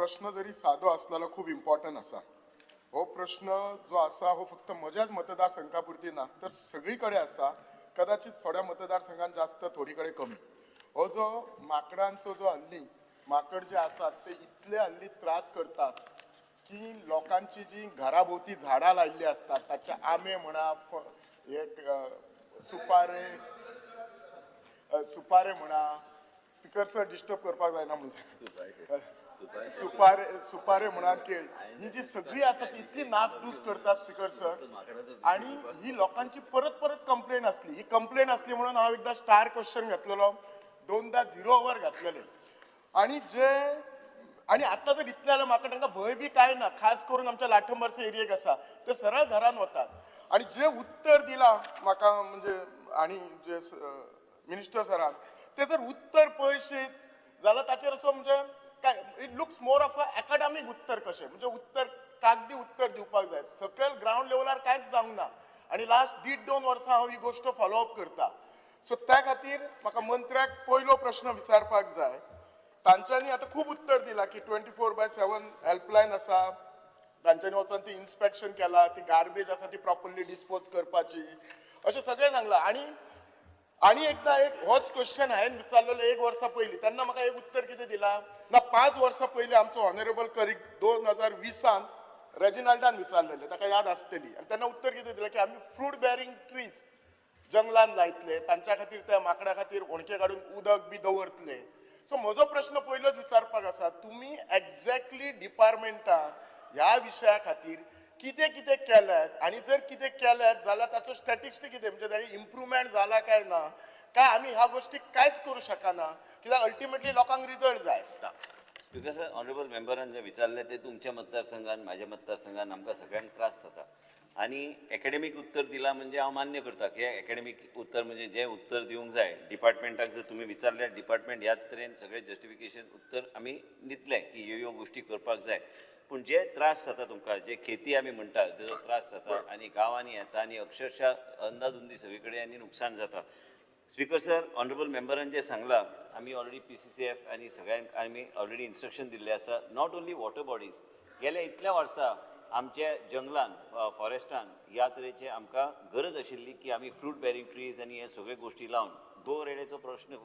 प्रश्न जरी सादो आसलेलो खूब इम्पॉर्टंट आसा. हो प्रश्न जो आसा हो फक्त म्हज्याच मतदारसंघा पुरती ना तर सगळी कडेन आसा. कदाचित थोड्या मतदारसंघात जास्त, थोडी कडेन कमी. हो जो माकडांचो जो हल्ली माकड जे आसात ते इतले हल्ली त्रास करतात की लोकांची जी घरा भोवती झाडां लायिल्ली आसतात ताचे आंबे म्हणा, हे सुपारे, सुपारे म्हणा. स्पिकर सर, डिस्टर्ब करपाक जायना म्हणून सांगता. सुपारे सुपारे म्हणा, केळ, ही जी सगळी आसा ती इतली नासधूस करता स्पिकर सर. आणि ही लोकांची परत परत कंप्लेन आसली. ही कंप्लेन आसली म्हणून हांव एकदां स्टार क्वेश्चन घातलेलो, दोनदा झिरो our घातलेले. आणि जे आणि आतां जर इतलें जाल्यार म्हाका तांकां भंय बी कांय ना. खास करून आमच्या लाठंबारसे एरियेक आसा ते सरळ घरान वतात. आणि जे उत्तर दिलां म्हाका म्हणजे आणि जे मिनिस्टर सरान ते जर उत्तर पळयशीत जाल्यार ताचेर असो म्हणजे काय, it looks more of a academic उत्तर कशें, म्हणजे उत्तर कागदी उत्तर दिवपाक जाय. सकयल ग्रावंड लेवलार कांयच जावंक ना आनी लास्ट दीड दोन वर्सां हांव ही गोश्ट फॉलो अप करता. सो त्या खातीर म्हाका मंत्र्याक पयलो प्रश्न विचारपाक जाय. तांच्यांनी आतां खूब उत्तर दिलां की 24/7 हेल्पलायन आसा, तांच्यांनी वचोन ती इन्स्पेक्शन केला, ती गार्बेज आसा ती प्रॉपरली डिस्पोज करपाची, अशें सगळें सांगलां. आनी आनी एकदां एक होच क्वेश्चन हांवें विचारलेलो एक वर्सा पयलीं, तेन्ना म्हाका एक उत्तर कितें दिलां ना, 5 वर्सां पयलीं आमचो ऑनरेबल कलीग 2020न रेजिनाल्डान विचारलेलें, ताका याद आसतली. आनी तेन्ना उत्तर कितें दिलें की आमी फ्रूट बेरींग ट्रीज जंगलान लायतले, तांच्या खातीर त्या माकडां खातीर होणके काडून उदक बी दवरतले. सो म्हजो प्रश्न पयलोच विचारपाक आसा, तुमी एग्जॅक्टली डिपार्टमेंटान ह्या विशया खातीर कितें कितें केल्यात आनी जर कितें केल्यात जाल्यार ताचो स्टॅटिस्टीक कितें, म्हणजे ताणी इम्प्रुवमेंट जाला काय ना, काय आमी ह्या गोश्टीक कांयच करूं शकना? कित्याक अल्टिमेटली लोकांक रिजल्ट जाय आसता. स्पिकर सर, ऑनरेबल मेंबरान जे विचारलें ते तुमच्या मतदारसंघान, म्हाज्या मतदारसंघान आमकां सगळ्यांक त्रास जाता आनी एकॅडमीक उत्तर दिलां म्हणजे हांव मान्य करता की एकॅडमीक उत्तर म्हणजे जें उत्तर दिवंक जाय डिपार्टमेंटाक, जर तुमी विचारल्यार डिपार्टमेंट ह्याच तरेन सगळें जस्टिफिकेशन उत्तर आमी दितले की ह्यो ह्यो गोश्टी करपाक जाय. पूण जे त्रास जाता तुमकां, जे खेती आमी म्हणटा तेजो त्रास जाता आनी गांवांनी येता आनी अक्षरशः अंदाधुंदी सगळी कडेन आनी नुकसान जाता. स्पिकर सर, ऑनरेबल मेंबरान जें सांगलां, आमी ऑलरेडी पीसीसीएफ आनी सगळ्यांक आमी ऑलरेडी इन्स्ट्रक्शन दिल्लें आसा. Not only water bodies, गेल्या इतल्या वर्सां आमच्या जंगलान, फॉरेस्टान ह्या तरेचे आमकां गरज आशिल्ली की आमी फ्रूट बेरींग ट्रीज आनी हे सगळे गोश्टी लावन गो रेड्याचो प्रश्न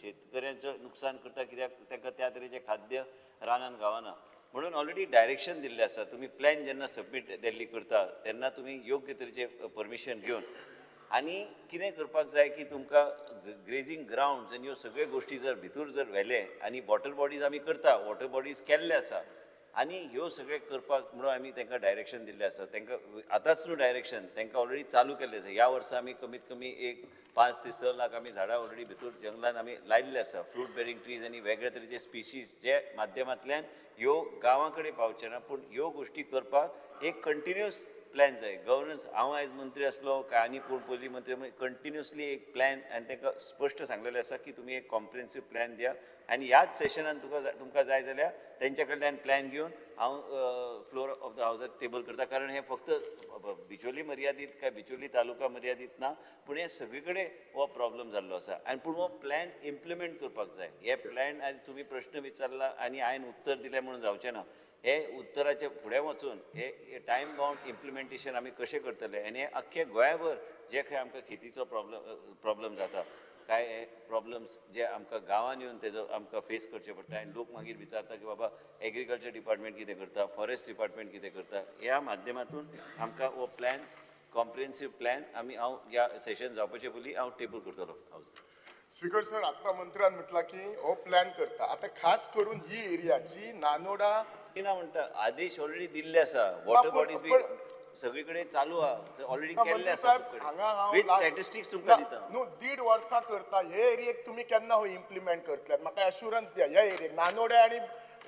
शेतकऱ्यांचो नुकसान करता, कित्याक तांकां त्या तरेचें खाद्य रानान गावना. म्हणून ऑलरेडी डायरेक्शन दिल्लें आसा, तुमी प्लॅन जेन्ना सबमीट दिल्ली करता तेन्ना तुमी योग्य तरेचें परमिशन घेवन आनी कितें करपाक जाय की तुमकां ग्रेजींग ग्रावंड्स आनी ह्यो सगळ्यो गोश्टी जर भितर जर व्हेले आनी वॉटर बॉडीज आमी करता, वॉटर बॉडीज केल्ले आसा आनी ह्यो सगळे करपाक म्हणून आमी तांकां डायरेक्शन दिल्लें आसा. तांकां आतांच न्हू डायरेक्शन, तांकां ऑलरेडी चालू केल्लें आसा. ह्या वर्सा आमी कमीत कमी एक 5 ते 6 लाख आमी झाडां ऑलरेडी भितर जंगलान आमी लायिल्ले आसा, फ्रूट बेरींग ट्रीज आनी वेगळे तरेचे स्पिशीज, जे माध्यमांतल्यान ह्यो गांवां कडेन पावचे ना. पूण ह्यो गोश्टी करपाक एक कंटिन्युअस प्लॅन जाय, गवर्नन्स. हांव आयज मंत्री आसलो काय आनी कोण पयलीं मंत्री, कंटिन्युअसली एक प्लॅन आनी तांकां स्पश्ट सांगलेलें आसा की तुमी एक कॉम्प्रिहेन्सीव प्लॅन दिया आनी ह्याच सेशनान तुमकां जाय जाल्यार तेंच्या कडल्यान प्लॅन घेवन हांव फ्लोर ऑफ the हावजात टेबल करता. कारण हें फक्त बिचोली मर्यादीत काय बिचोली तालुका मर्यादीत ना, पूण हे सगळे कडेन हो प्रॉब्लम जाल्लो आसा. आनी पूण हो प्लॅन इम्प्लिमेंट करपाक जाय. हे प्लॅन आयज तुमी प्रश्न विचारला आनी हांवें उत्तर दिलें म्हणून जावचें ना. हे उत्तराचे फुडें वचून हे टायम बाउंड इम्प्लिमेंटेशन आमी कशें करतले आनी हे अख्खे गोंयाभर जे खंय आमकां खेतीचो प्रॉब्लम जाता, काय हे प्रॉब्लम्स जे आमकां गांवांत येवन तेजो आमकां फेस करचे पडटा आनी लोक मागीर विचारता की बाबा, एग्रीकल्चर डिपार्टमेंट कितें करता, फॉरेस्ट डिपार्टमेंट कितें करता? ह्या माध्यमातून आमकां हो प्लॅन, कॉम्प्रिहेन्सीव प्लॅन आमी हांव ह्या सेशन जावपाचे पयलीं हांव टेबल करतलो हावज. स्पीकर सर, आत्ता मंत्र्यान म्हटला की हो प्लॅन करता. आता खास करून ही एरिया जी नानोडा ना म्हणटा, आदेश ऑलरेडी दिल्ले आसा. वॉटर बॉडीज बी सगळी कडेन चालू आहा, ऑलरेडी ना, केल्ले मंत्री आसा. साहेब, हांगा हांव विथ स्टॅटिस्टिक्स तुमकां ना, दिता. न्हू, दीड वर्सां करता. हे एरियेक तुमी केन्ना हो इम्प्लिमेंट करतले? म्हाका एश्युरन्स दिया. ह्या एरियेक, नानोडे आनी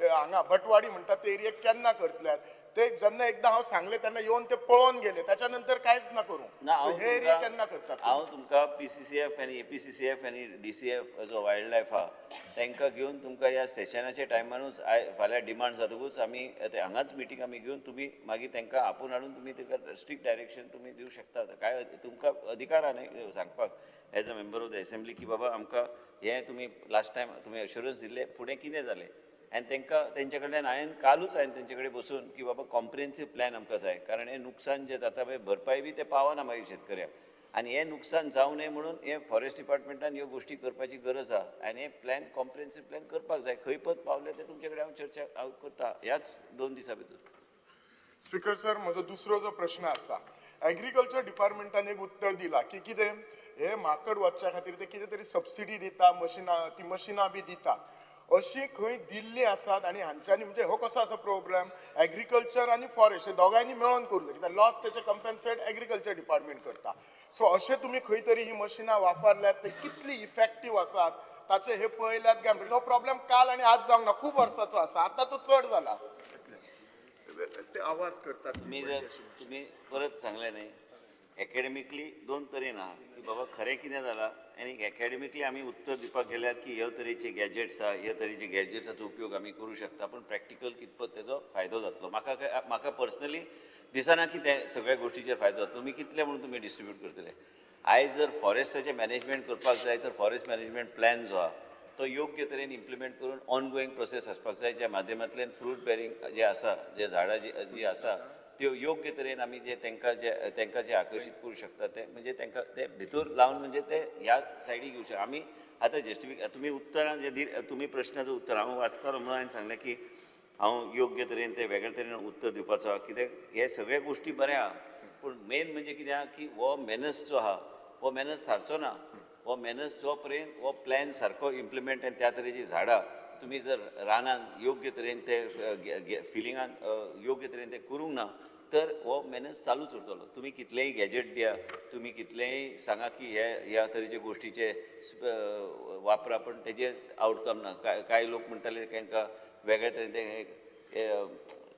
हांगा भटवाडी म्हणटा ते एरियेक केन्ना करतले ते? जेन्ना एकदां हांव सांगले तेन्ना येवन ते पळोवन गेले, त्याच्या नंतर कांयच ना करूं. ना, हांव So हे एरिया केन्ना करतात? हांव तुमकां पीसीसीएफ आनी एपीसीसीएफ आनी डीसीएफ जो वायल्ड लायफ आहा तांकां घेवन तुमकां ह्या सेशनाच्या टायमानूच फाल्यां डिमांड जातकूच आमी ते हांगाच मिटींग आमी घेवन तुमी मागीर तांकां आपोवन हाडून तुमी ताका स्ट्रिक्ट डायरेक्शन तुमी दिवं शकतात. काय तुमकां अधिकार आहा न्ही सांगपाक as a member of the assembly की बाबा, आमकां हें तुमी लास्ट टायम तुमी अश्युरन्स दिल्लें, फुडें कितें जालें? आनी तांकां तेंच्या कडल्यान हांवें कालूच हांवें तेंचे कडेन बसून की बाबा कॉम्प्रिहेन्सीव प्लॅन आमकां जाय, कारण हें नुकसान जें जाता पळय भरपाय बी तें पावना मागीर शेतकऱ्याक, आनी हें नुकसान जावं नये म्हणून हें फॉरेस्ट डिपार्टमेंटान ह्यो गोश्टी करपाची गरज आहा आनी हें प्लॅन कॉम्प्रिहेन्सीव प्लॅन करपाक जाय. खंय पत पावले ते तुमचे कडेन हांव चर्चा हांव करता ह्याच 2 दिसां भितर. स्पीकर सर, म्हजो दुसरो जो प्रश्न आसा, एग्रीकल्चर डिपार्टमेंटान एक उत्तर दिला की कितें हे माकड वचच्या खातीर ते कितें तरी सबसिडी दिता, मशिनां ती मशिनां बी दिता, अशी खंय दिल्ली आसात आनी हांच्यांनी म्हणजे हो कसो आसा प्रोब्लम, एग्रीकल्चर आनी फॉरेस्ट हे दोगांयनी मेळोन करूं जाय, कित्याक लॉस तेचे कम्पेन्सेट एग्रीकल्चर डिपार्टमेंट करता. सो अशें तुमी खंय तरी ही मशिनां वापरल्यात ते कितली इफेक्टीव आसात ताचे हे पळयल्यात काय म्हणटा? हो प्रॉब्लम काल आनी आज जावंक ना, खूब वर्साचो आसा, आतां तो चड जाला. ते आवाज करतात. तुमी जर तुमी परत सांगलें न्ही, एकेडमिकली 2 तरेन आहा की बाबा खरें कितें जालां आनी एकेडमिकली आमी उत्तर दिवपाक गेल्यार की ह्या तरेचे गॅजेट्स आहा, ह्या तरेचे गॅजेट्साचो उपयोग आमी करूं शकता, पूण प्रॅक्टिकल कितपत तेजो फायदो जातलो म्हाका म्हाका पर्सनली दिसना की ते सगळ्या गोश्टीचेर फायदो जातलो. तुमी कितले म्हणून तुमी डिस्ट्रिब्यूट करतले? आयज जर फॉरेस्टाचें मॅनेजमेंट करपाक जाय तर फॉरेस्ट मॅनेजमेंट प्लॅन जो आहा तो योग्य तरेन इम्प्लिमेंट करून ऑनगोईंग प्रोसेस आसपाक जाय, ज्या माध्यमांतल्यान फ्रूट बेरींग जे आसा, जे झाडां जी आसा त्यो योग्य तरेन आमी जे तांकां जे आकर्शीत करूं शकता ते म्हणजे तांकां ते भितर लावन म्हणजे ते ह्या सायडीक येवं शकता. आमी आतां जस्टिफिक तुमी उत्तरां जे तुमी प्रश्नाचो उत्तर हांव वाचतालो म्हणून हांवें सांगलें की हांव योग्य तरेन ते वेगळे तरेन उत्तर दिवपाचो आहा, कित्याक हे सगळे गोश्टी बऱ्यो आहा, पूण मेन म्हणजे कितें आहा की हो मेनस जो आहा हो मेनस थारचो ना. हो मेनस जो पर्यंत हो प्लॅन सारको इम्प्लिमेंट आनी त्या तरेचीं झाडां तुमी जर रानान योग्य तरेन ते फिलिंगान योग्य तरेन ते करूंक ना तर हो मेनस चालूच उरतलो. तुमी कितलेंय गॅजेट दिया, तुमी कितलेंय सांगा की हे ह्या तरेचे गोश्टीचे वापरा, पण तेजेर आवटकम ना. कांय लोक म्हणटाले तांकां वेगळे तरेन ते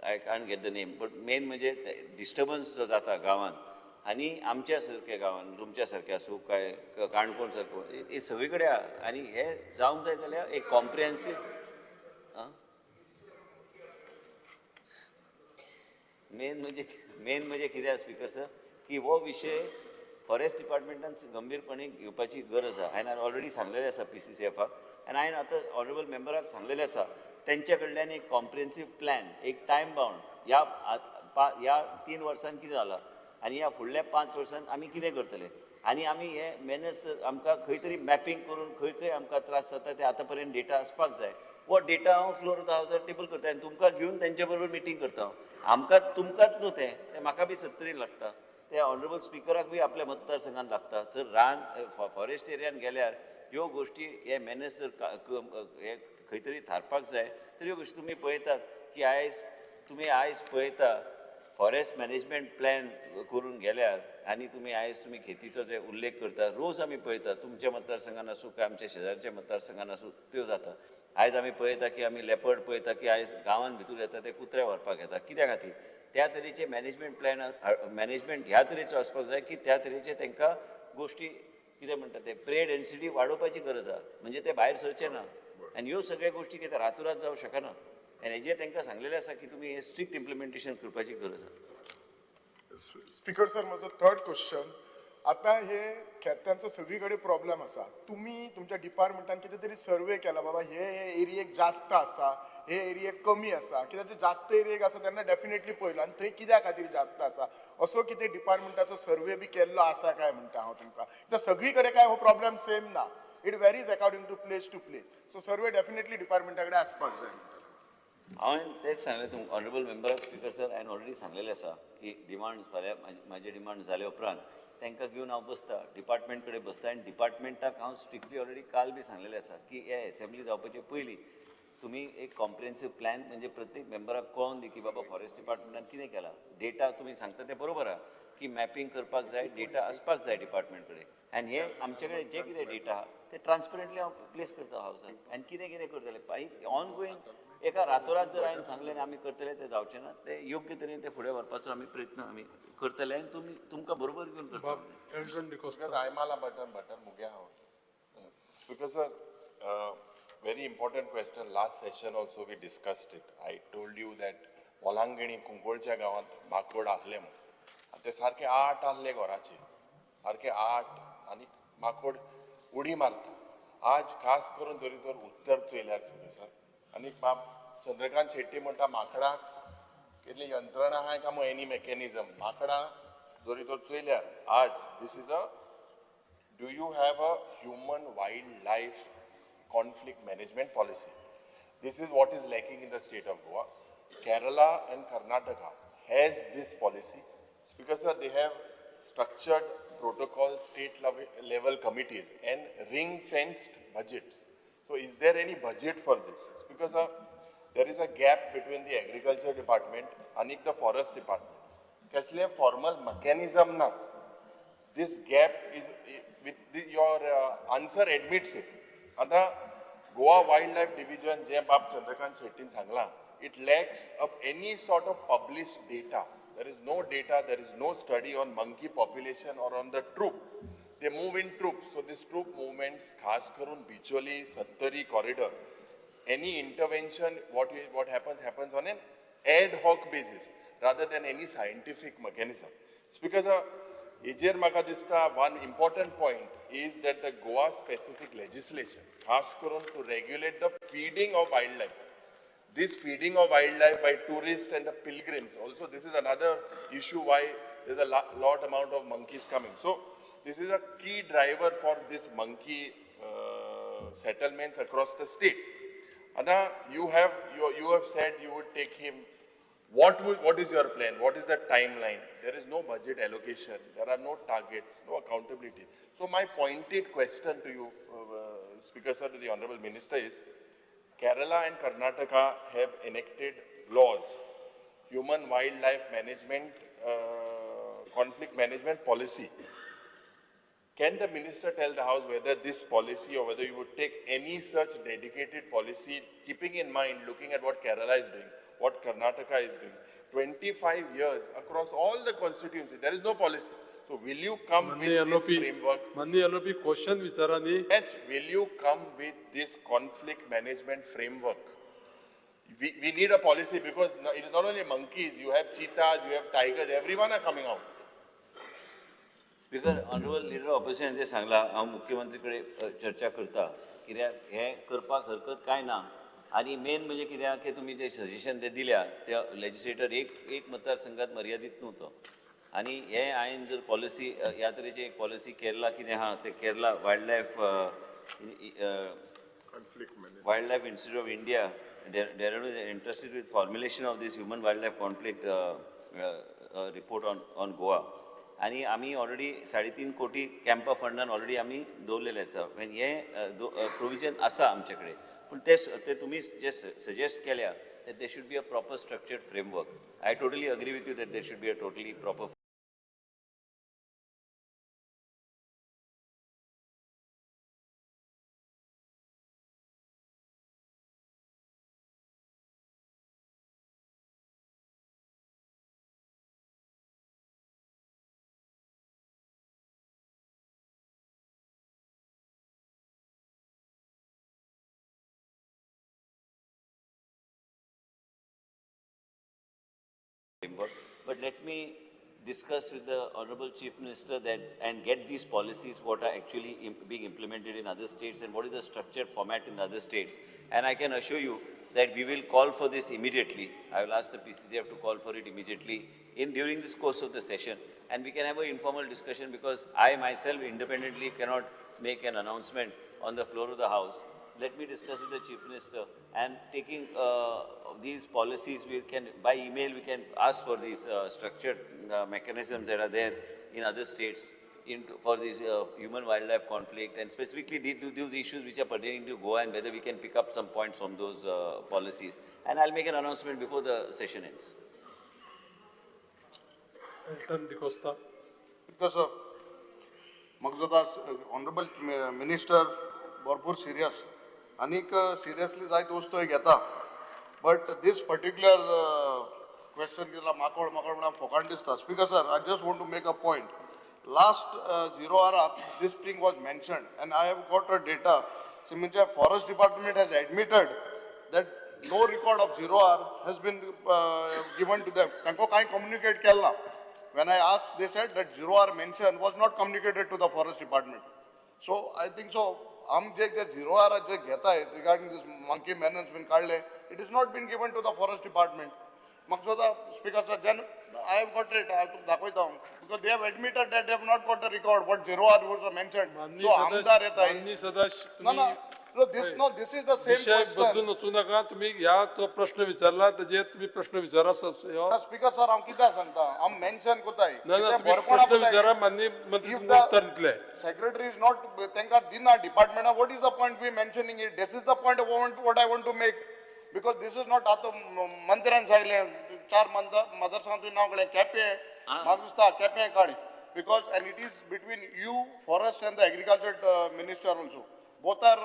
I can't get the name, but main म्हणजे डिस्टर्बन्स जो जाता गांवान आनी आमच्या सारक्या गांवान, तुमच्या सारक्या आसूं काय काणकोण सारको, हे सगळे कडेन आहा आनी हे जावंक जाय जाल्यार एक कॉम्प्रिहेन्सीव मेन म्हणजे कितें आसा स्पीकर सर की हो विशय फॉरेस्ट डिपार्टमेंटान गंभीरपणे घेवपाची गरज आहा. हांवें ऑलरेडी सांगलेलें आसा PCCFाक आनी हांवें आतां ऑनरेबल मेंबराक सांगलेलें आसा तेंच्या कडल्यान एक कॉम्प्रिहेन्सीव प्लॅन, एक टायम बावंड, ह्या 3 वर्सांत कितें जालां आनी ह्या फुडल्या 5 वर्सांत आमी कितें करतले आनी आमी हे मेनस आमकां खंय तरी मॅपींग करून खंय खंय आमकां त्रास जाता ते आतां पर्यंत डेटा आसपाक जाय. हो डेटा हांव फ्लोर हावजार टेबल करता आनी तुमकां घेवन तेंच्या बरोबर मिटींग करता हांव. आमकां तुमकांच न्हू तें म्हाका बी 70 लागता, ते ऑनरेबल स्पिकराक बी आपल्या मतदारसंघान लागता. जर रान फॉरेस्ट एरियान गेल्यार ह्यो गोश्टी हे मेनस जर हे खंय तरी थारपाक जाय तर ह्यो गोश्टी तुमी पळयतात की आयज तुमी आयज पळयता फॉरेस्ट मॅनेजमेंट प्लॅन करून गेल्यार आनी तुमी आयज तुमी खेतीचो जे उल्लेख करता, रोज आमी पळयता तुमच्या मतदारसंघान आसूं काय आमच्या शेजारच्या मतदारसंघान आसूं त्यो जाता. आयज आमी पळयता की आमी लेपर्ड पळयता की आयज गांवान भितर येता ते कुत्रे व्हरपाक येता, कित्या खातीर? त्या तरेचे मॅनेजमेंट प्लॅन मॅनेजमेंट ह्या तरेचो आसपाक जाय की त्या तरेचे तांकां गोश्टी कितें म्हणटा ते प्रे डेन्सिटी वाडोवपाची गरज आहा, म्हणजे ते भायर सरचे ना. आनी ह्यो सगळ्यो गोश्टी कितें रातोरात जावंक शकना आनी हेजेर तांकां सांगलेलें आसा की तुमी हें स्ट्रिक्ट इम्प्लिमेंटेशन करपाची गरज आसा. स्पीकर सर, म्हजो थर्ड क्वेश्चन, आतां हे खेत्यांचो सगळी कडेन प्रॉब्लम आसा, तुमी तुमच्या डिपार्टमेंटान कितें तरी सर्वे केला बाबा हे एरियेक जास्त आसा, हे एरियेक कमी आसा, कित्याक जे जास्त एरियेक आसा तेन्ना डेफिनेटली पळयलो आनी थंय कित्या खातीर जास्त आसा, असो कितें डिपार्टमेंटाचो सर्वे बी केल्लो आसा काय म्हणटा हांव तुमकां? कित्याक सगळी कडेन काय हो प्रॉब्लम सेम ना, it varies according to place to place, so survey definitely डिपार्टमेंटा कडेन आसपाक जाय. हांवें तेंच सांगलें तुमकां ऑनरेबल मेंबराक स्पीकर सर, हांवें ऑलरेडी सांगलेलें आसा की डिमांड फाल्यां म्हाजी डिमांड जाले उपरांत तांकां घेवन हांव बसता, डिपार्टमेंट कडेन बसता आनी डिपार्टमेंटाक हांव स्ट्रिक्टली ऑलरेडी काल बी सांगलेलें आसा की हे एसेंब्ली जावपाचे पयलीं तुमी एक कॉम्प्रिहेन्सीव प्लॅन म्हणजे प्रत्येक मेंबराक कळोन दी की बाबा फॉरेस्ट डिपार्टमेंटान कितें केलां. डेटा तुमी सांगता तें बरोबर आहा की मॅपींग करपाक जाय, डेटा आसपाक जाय डिपार्टमेंट कडेन आनी हे आमचे कडेन जे कितें डेटा आहा ते ट्रान्सपरंटली हांव प्लेस करता हावसान आनी कितें कितें करतले ऑन गोईंग. एका रातोरात जर हांवें सांगलें आनी आमी करतले तें जावचें ना, तें योग्य तरेन तें फुडें व्हरपाचो आमी प्रयत्न आमी करतले आनी तुमी तुमकां बरोबर घेवन करतले. Speaker sir, very important question. Last session also we discussed it. I told you that मोलांगिणी कुंकळच्या गांवांत माकोड आहले म्हूण, ते सारके 8 आहले घराचे, सारके 8 आनी माकोड उडी मारता. आज खास करून जरी तर उत्तर चोयल्यार स्पीकर सर, आनी बाब चंद्रकांत शेट्टी म्हणटा माकडाक केल्ली यंत्रणा आहाय काय मग एनी मेकॅनिजम माकडां जरी तर चोयल्यार आज this is a do you have a human wildlife conflict management policy? This is what is lacking in the state of Goa. Kerala and Karnataka has this policy. Speaker sir, they have structured protocol state level committees and ring fenced budgets. So is there any budget for this? Speaker sir, there is a gap between the agriculture department and the forest department. कसले formal mechanism ना. This gap is with your answer admits it. आता Goa wild life division जे बाब चंद्रकांत शेट्टीन सांगलां, it lacks of any sort of published data. There is no data, there is no study on monkey population or on the troop. They move in troops, so this troop movements, खास करून Bicholim, Sattari corridor, any intervention, what happens, happens on an ad hoc basis rather than any scientific mechanism. Speaker sir, हेजेर म्हाका दिसता one important point is that the Goa specific legislation, खास करून to regulate the feeding of wildlife. This feeding of wildlife by tourists and the pilgrims, also this is another issue why there's a lot amount of monkeys coming. So this is a key driver for this monkey settlements across the state. Anna, you have said you would take him. What is your plan? What is the timeline? There is no budget allocation. There are no targets, no accountability. So my pointed question to you, Speaker sir, to the Honorable Minister is, Kerala and Karnataka have enacted laws, human wildlife management, conflict management policy. Can the minister tell the House whether this policy or whether you would take any such dedicated policy, keeping in mind, looking at what Kerala is doing, what Karnataka is doing, 25 years across all the constituencies, there is no policy. So will you come with माननीय this LOP, framework? माननीय LOP question विचारा न्ही. H, will you come with this conflict management framework? We need a policy because it is not only monkeys, you have cheetahs, you have tigers, everyone are coming out. Speaker, honourable leader of opposition जे सांगला, हांव मुख्यमंत्री कडेन चर्चा करता, कित्याक हें करपाक हरकत कांय ना. आनी मेन म्हणजे कित्याक की तुमी जे सजेशन ते दिल्या ते लेजिस्लेटर एक मतदारसंघात मर्यादीत न्हू तो. आनी हे हांवें जर पॉलिसी ह्या तरेची एक पॉलिसी केरला कितें आहा ते Kerala wildlife institute of India Dehradun is interested with formulation of this human wildlife conflict report on Goa. आनी आमी ऑलरेडी 3.5 कोटी कॅम्पा फंडान ऑलरेडी आमी दवरलेले आसा. आनी हें प्रोविजन आसा आमचे कडेन, पूण ते तुमी जे सजेस्ट केल्या that there should be a proper structured framework. I totally agree with you that there should be a totally proper framework. But let me discuss with the Honorable Chief Minister that and get these policies what are actually being implemented in other states and what is the structured format in other states. And I can assure you that we will call for this immediately. I will ask the PCCF to call for it immediately during this course of the session, and we can have an informal discussion because I myself independently cannot make an announcement on the floor of the House. Let me discuss with the Chief Minister, and taking these policies, we can, by email, we can ask for these structured mechanisms that are there in other states for this human wildlife conflict, and specifically these issues which are pertaining to Goa, and whether we can pick up some points from those policies. And I'll make an announcement before the session ends. Elton D'Costa. Because म्हाका जाता honourable minister भरपूर serious आनीक seriously जायत वस्तू घेता, but these particular question कितें माकोड माकोड म्हणून फोकाण दिसता. Speaker sir, I just want to make a point. Last zero आवराक this thing was mentioned and I have got a data. म्हणजे forest department has admitted that no record of zero hour has been given to them. तांकां कांय communicate केलें ना. When I asked, they said that zero hour mention was not communicated to the forest department. So I think so, आम जे जे zero R J घेताय regarding दीस monkey मेनन्स बीन काडले, it is not been given to the forest department. म्हाका सुद्दां speaker sir, then I have got it, हांव तुका दाखयता हांव, because they have admitted that they have not got the record what zero R was mentioned. So आमदार येताय. माननीय सदस्य, ना ना, this no, this is the same विशय क्वेश्चन. बदलून वचूं नाका. तुम्ही ह्या तो प्रश्न विचारला तेजेर तुम्ही प्रश्न विचारा. स्पीकर सर, हांव कित्याक सांगता, हांव मेन्शन कोताय. ना ना, तुम्ही प्रश्न विचारा, माननीय मंत्री तुमकां उत्तर दितले. सेक्रेटरी is not, तांकां दिना डिपार्टमेंटा. What is the point we mentioning it? This is the point what I want to make, because this is not. आतां मंत्र्यान सांगलें, चार मतदारसंघात तुवें नांव काडलें, केपें. म्हाका दिसता केपें काड, because and it is between you, forest and the agriculture minister also, both are.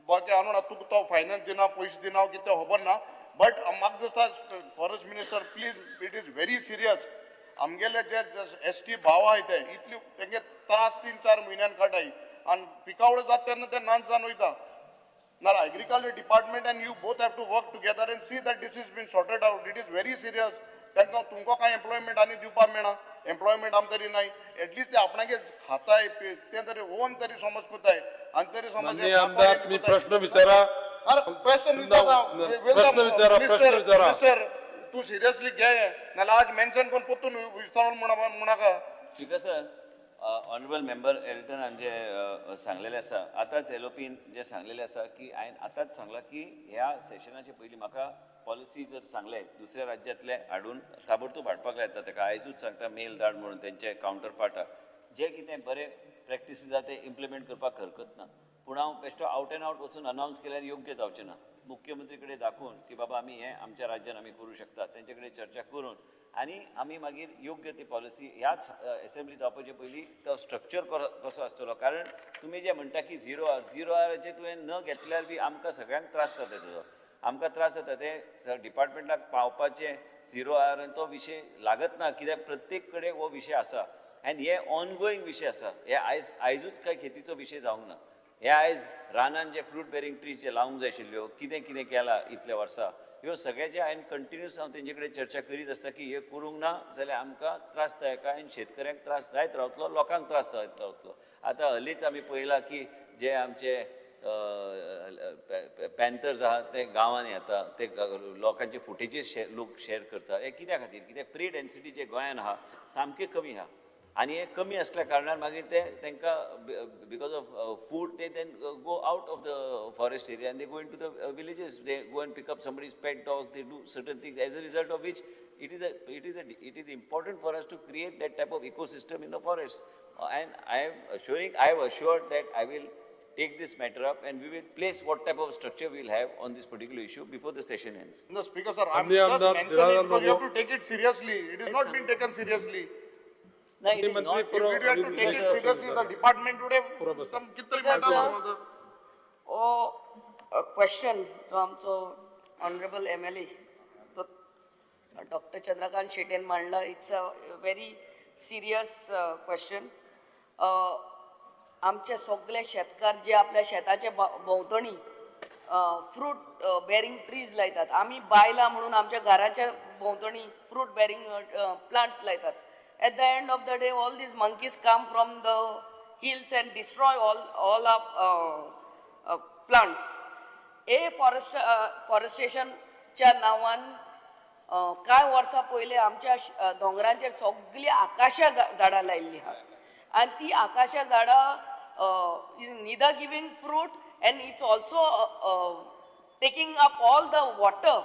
बाकी हांव म्हणा तुका तो फायनान्स दिना, पयशे दिना, कितें खबर ना, बट म्हाका दिसता forest minister, please, it is very serious. आमगेले जे एस टी भाव आहाय ते इतले तेंगे त्रास 3-4 म्हयन्यान काडाय आनी पिकावळ जाता तेन्ना ते नाच जावन वयता. ना, agriculture department and you both have to work together and see that this is been sorted out. It is very serious. तांकां तुमकां कांय एम्प्लॉयमेंट आनी दिवपाक मेळना, एम्प्लॉयमेंट आमकां तरी नाय, एटलिस्ट ते आपणागे खाताय तें तरी ओन तरी समज कोताय आनी तरी समज. माननीय आमदार, तुम्ही प्रश्न विचारा. अरे, क्वेश्चन विचारता. प्रश्न विचारा, प्रश्न विचारा. मिनिस्टर, तूं सिरियसली घे, नाल्यार आज मेन्शन करून परतून विचारून म्हणा. Speaker sir, honourable member एल्टनान जे सांगलेलें आसा, आतांच एलओपीन जे सांगलेलें आसा की हांवें आतांच सांगलां की ह्या सेशनाचे पयलीं म्हाका पॉलिसी जर सांगले दुसऱ्या राज्यांतले हाडून ताबडतोब हाडपाक लायता. ताका आयजूच सांगता, मेल धाड म्हणून तेंचे कावंटर पार्टाक. जे कितें बरे प्रॅक्टिसीस आसा ते इम्प्लिमेंट करपाक हरकत ना, पूण हांव बेश्टो आवट एंड आवट वचून अनावन्स केल्यार योग्य जावचें ना. मुख्यमंत्री कडेन दाखोवन की बाबा आमी हें आमच्या राज्यान आमी करूं शकता, तेंचे कडेन चर्चा करून आनी आमी मागीर योग्य ती पॉलिसी ह्याच एसेंब्ली जावपाचे पयलीं तो स्ट्रक्चर कसो आसतलो. कारण तुमी जे म्हणटा की झिरो आर, झिरो आराचेर तुवें न घेतल्यार बी आमकां सगळ्यांक त्रास जाता तेजो, आमकां त्रास जाता. ते डिपार्टमेंटाक पावपाचें झिरो आर आनी तो विशय लागत ना, कित्याक प्रत्येक कडेन हो विशय आसा आनी हे ऑनगोईंग विशय आसा. हे आयज आयजूच काय खेतीचो विशय जावंक ना. हे आयज रानान जे फ्रूट बेरींग ट्रीज जे लावंक जाय आशिल्ल्यो, कितें कितें केलां इतल्या वर्सां, ह्यो सगळ्याचे हांवें कंटिन्युअस हांव तेंचे कडेन चर्चा करीत आसता की हे करूंक ना जाल्यार आमकां त्रास जाता आनी शेतकऱ्यांक त्रास जायत रावतलो, लोकांक त्रास जायत रावतलो. आतां हलीच आमी पळयलां की जे आमचे पॅन्थर्स आहा ते गांवांनी येता, ते लोकांचे फुटेजीस लोक शेअर करता. हे कित्या खातीर? कित्याक प्री डेन्सिटी जे गोंयान आहा सामकी कमी आहा आनी हे कमी आसल्या कारणान मागीर ते तांकां because of food they then go out of the forest area and they go into the villages, they go and pick up somebody's pet dog, they do certain things, as a result of which it is important for us to create that type of ecosystem in the forest. And I am assured that I will take this matter up and we will place what type of structure we will have on this particular issue before the session ends. No, Speaker sir, I'm माननीय just आमदार mentioning Biradar because you have Lobo. to take it seriously. It is not been taken seriously. No, it is मंत्री not. पुरो- If it were to take it seriously, the department would have पुरो बसा. some कितरी Speaker matter sir. होतं. हो question जो आमचो honourable M L A तो doctor Chandrakant शेटेन मांडला, it's a very serious question. आमचे सगळे शेतकार जे आपल्या शेताच्या भोंवतणी फ्रूट बेरींग ट्रीज लायतात, आमी बायलां म्हणून आमच्या घराच्या भोंवतणी फ्रूट बेरींग प्लांट्स लायतात. At the end of the day, all these monkeys come from the hills and destroy all our plants. A forest फॉरेस्टेशनच्या नांवान कांय वर्सां पयलीं आमच्या दोंगरांचेर सगळीं आकाशा झाडां लायिल्लीं आहा आनी ती आकाशा झाडां is neither giving fruit and it's also taking up all the water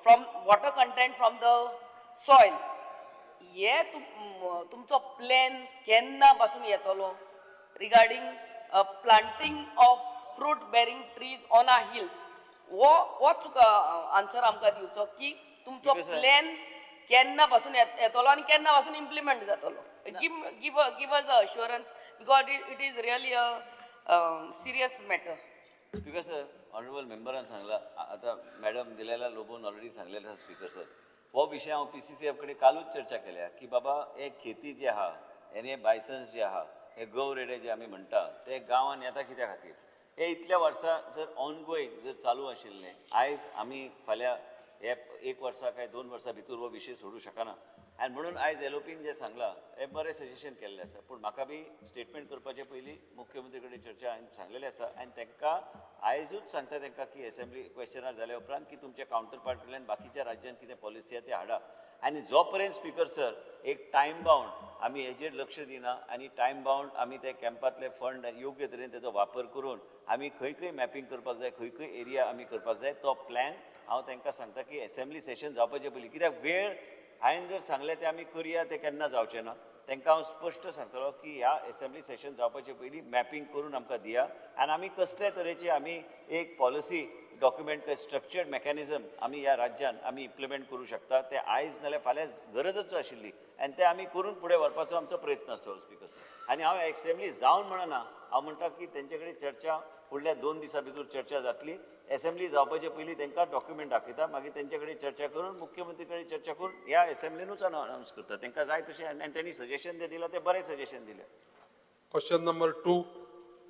from water content from the soil. हे तुमचो प्लॅन केन्ना पासून येतलो regarding planting of fruit bearing trees on our hills? हो हो तुका आन्सर आमकां दिवचो की तुमचो Speaker sir. Plan केन्ना पासून येतलो आनी केन्ना पासून इम्प्लिमेंट जातलो. Give us a assurance because it is really a serious matter. Speaker sir, honourable मेंबरान सांगला, आतां मॅडम दिलेला लोबोन ऑलरेडी सांगलेलें आसा. स्पीकर सर, हो विशय हांव पी सी सी एफ कडेन कालूच चर्चा केल्या की बाबा हे खेती जी आहा आनी हे बायसन्स जे आहा, हे गव रेडे जे आमी म्हणटा ते गांवान येता कित्या खातीर? हे इतल्या वर्सां जर ऑनगोईंग जर चालू आशिल्लें, आयज आमी फाल्यां हे एक वर्सा काय 2 वर्सां भितर हो विशय सोडूं शकना. आनी म्हणून आयज एलओपीन जें सांगलां हें बरें सजेशन केल्लें आसा, पूण म्हाका बी स्टेटमेंट करपाचे पयलीं मुख्यमंत्री कडेन चर्चा हांवें सांगलेली आसा आनी तांकां आयजूच सांगता तांकां की एसेंब्ली क्वेश्चनार जाल्या उपरांत की तुमच्या कावंटर पार्ट कडल्यान बाकीच्या राज्यांत कितें पॉलिसी आसा ते हाडा. आनी जो पर्यंत स्पिकर सर एक टायम बावंड आमी हेजेर लक्ष दिना आनी टायम बावंड आमी ते कॅम्पांतले फंड योग्य तरेन तेजो वापर करून आमी खंय खंय मॅपिंग करपाक जाय, खंय खंय एरिया आमी करपाक जाय, तो प्लॅन हांव तांकां सांगता की एसेंब्ली सेशन जावपाचे पयलीं, कित्याक वेळ हांवें जर सांगलें तें आमी करुया तें केन्ना जावचें ना. तांकां हांव स्पश्ट सांगतलो की ह्या एसेंब्ली सेशन जावपाचे पयलीं मॅपिंग करून आमकां दिया आनी आमी कसले तरेची आमी एक पॉलिसी डॉक्युमेंट स्ट्रक्चर्ड मॅकॅनिजम आमी ह्या राज्यान आमी इम्प्लिमेंट करूं शकता. ते आयज नाल्यार फाल्यां गरजच आशिल्ली आनी ते आमी करून फुडें व्हरपाचो आमचो प्रयत्न आसतलो स्पिकर सर. आनी हांव एसेंब्ली जावन म्हणना, हांव म्हणटा की तेंचे कडेन चर्चा फुडल्या 2 दिसां भितर चर्चा जातली. एसेंब्ली जावपाचे पयलीं तांकां डॉक्युमेंट दाखयता, मागीर तेंचे कडेन चर्चा करून मुख्यमंत्री कडेन चर्चा करून ह्या एसेंब्लीनूच अनावन्स करता. तांकां जाय तशें आनी तेणी सजेशन जें दिलां तें बरें सजेशन दिलें. क्वेश्चन नंबर 2,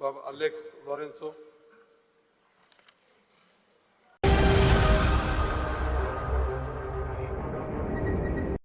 बाब अलेक्स लॉरेन्सो.